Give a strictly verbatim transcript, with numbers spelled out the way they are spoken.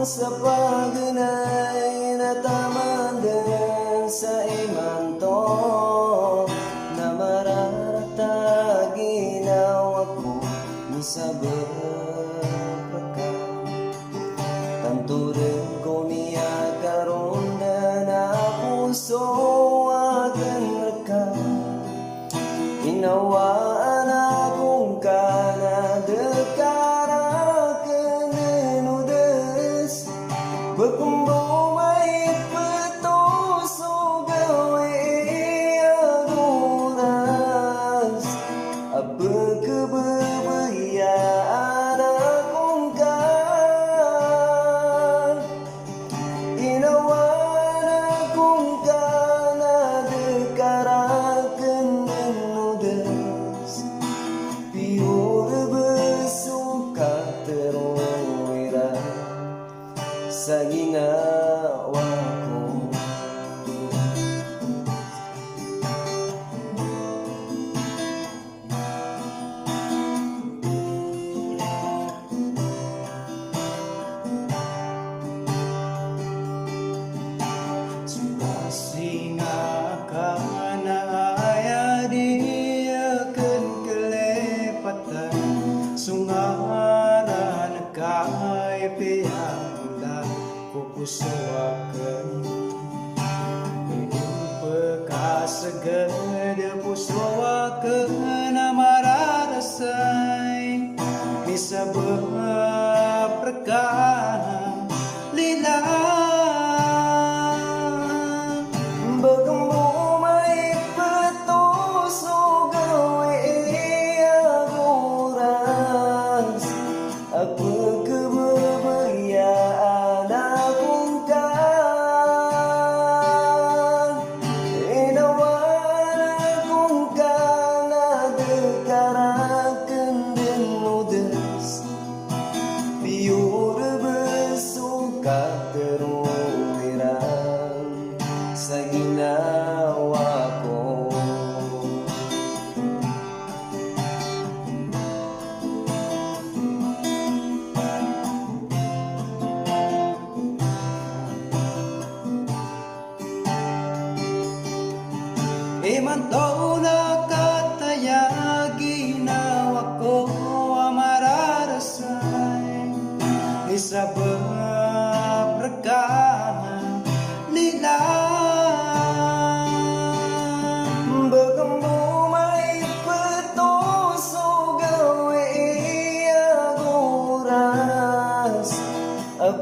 Sa paganay na taman dn sa imanto, na mararata a ginawa ko, misabap rka. Tanto dn ko miyakaroon dn a poso akn rka. Inawaan ako ngka na da ka rakn dn odas. Ba kmbo maipto so gawii ago oras a pkhababayaan ako ngka. Inawaan ako ngka na da ka rakn dn odas. Piyorb so katharo iran sa ginawa ko. So kasinga ka na aya di akn kalipatan, so ngaran ka i piyangda ko poso akn. Di pkhasagad a poso akn a mararasay, misabap rka na lila. Ba kmbo maipto so gawii ago oras a pkhababayaan ako ngka. Inawaan ako ngka na da ka rakn dn odas. Piyorb so katharo iran sa ginawa ko. Imanto na kataya ginawa ko a mararasay, isabap rka na lila. Ba kmbo maipto so gawii ago oras a